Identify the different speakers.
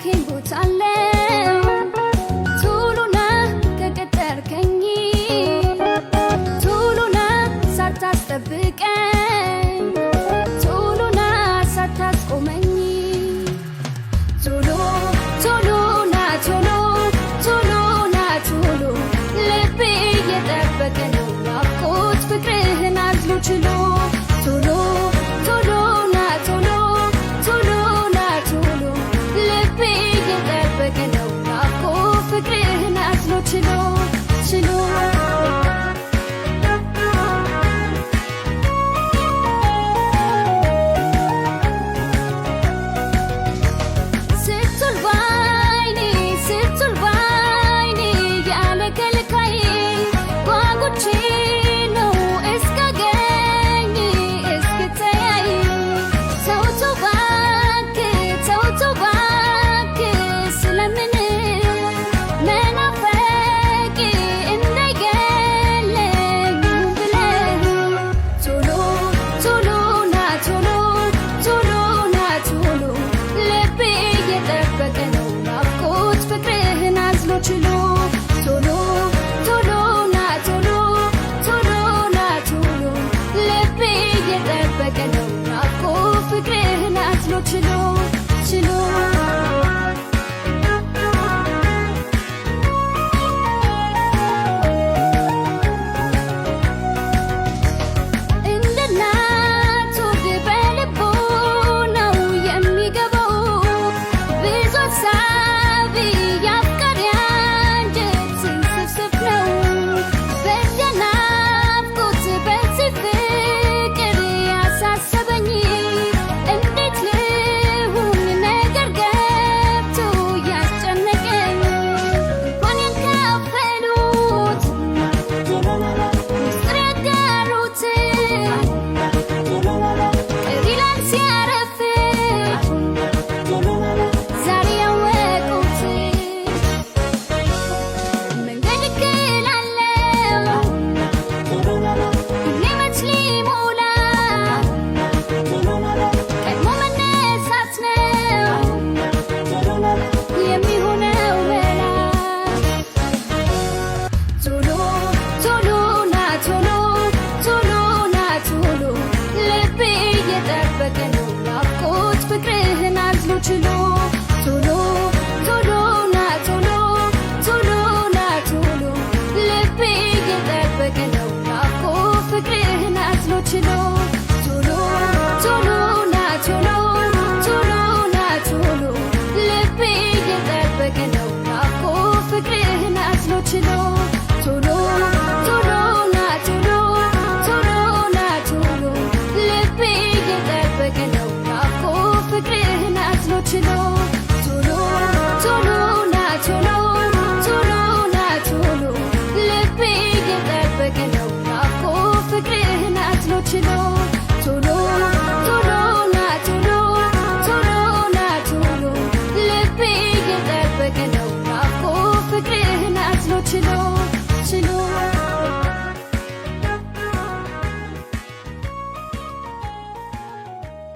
Speaker 1: ያልከኝ ቦታ አለ። ቶሎ ና ከቀጠርከኝ፣ ቶሎ ና ሳታስጠብቀኝ፣ ቶሎ ና ሳታስቆመኝ። ቶሎ ቶሎ ና፣ ቶሎ ቶሎ ና፣ ቶሎ። ልቤ እየጠበቀ ነው ናፍቆት ፍቅርህን አዝሎ ችሎ። ቶሎ ቶሎ ና፣ ቶሎ ቶሎ ና፣ ቶሎ። ልቤ እየጠበቀ ነው ናፍቆት ፍቅርህን አዝሎ ችሎ ችሎ። ስትውል ባይኔ፣ ስትውል ባይኔ፣ ያለ ከልካዬ ጓጉቼ ነው እስካገኝ እስክተያይ። ተው ተው እባክህ፣ ተው ተው እባክህ፣ ስለምን መናፈቄ እንዳይገለኝ ብለህ። ቶሎ ቶሎ ና፣ ቶሎ ቶሎ ና፣ ቶሎ። ልቤ እየጠበቀ ነው ናፍቆት ፍቅርህን አዝሎ ችሎ። ቶሎ ቶሎ ና፣ ቶሎ ቶሎ ና፣ ቶሎ። ልቤ እየጠበቀ ነው ናፍቆት ፍቅርህን አዝሎ ችሎ ችሎ። እንደ እናት ሆድ በልቡ ነው የሚገባው፣ ብዙ አሳቢ የአፍቃሪ አንጀት ስንስፍስፍ ነው። በዚያ ናፍቆት በዚህ ፍቅር ያሳሰበኝ፣ እንዴት ልሁን ነገር ገብቶ ያስጨነቀኝ። እንኳን ያልከፈሉት ምስጢር ያጋሩት ቅር ይላል ሲያረፍድ ዛሬ ያወቁት። መንገድ እክል አለው ሁሌ መች ሊሞላ፣ ቀድሞ መነሳት ነው የሚሆነው መላ። ቶሎ ቶሎ ና፣ ቶሎ ቶሎ ና፣ ቶሎ። ልቤ እየጠበቀ ነው ናፍቆት ፍቅርህን አዝሎ ችሎ። ቶሎ ቶሎ ና፣ ቶሎ ቶሎ ና፣ ቶሎ። ልቤ እየጠበቀ ነው ናፍቆት ፍቅርህን አዝሎ ችሎ። ቶሎ ቶሎ ና፣ ቶሎ ቶሎ ና፣ ቶሎ። ልቤ እየጠበቀ ነው ናፍቆት ፍቅርህን አዝሎ ችሎ። ቶሎ ቶሎ ና፣ ቶሎ ቶሎ ና፣ ቶሎ። ልቤ እየጠበቀ ነው ናፍቆት ፍቅርህን አዝሎ ችሎ።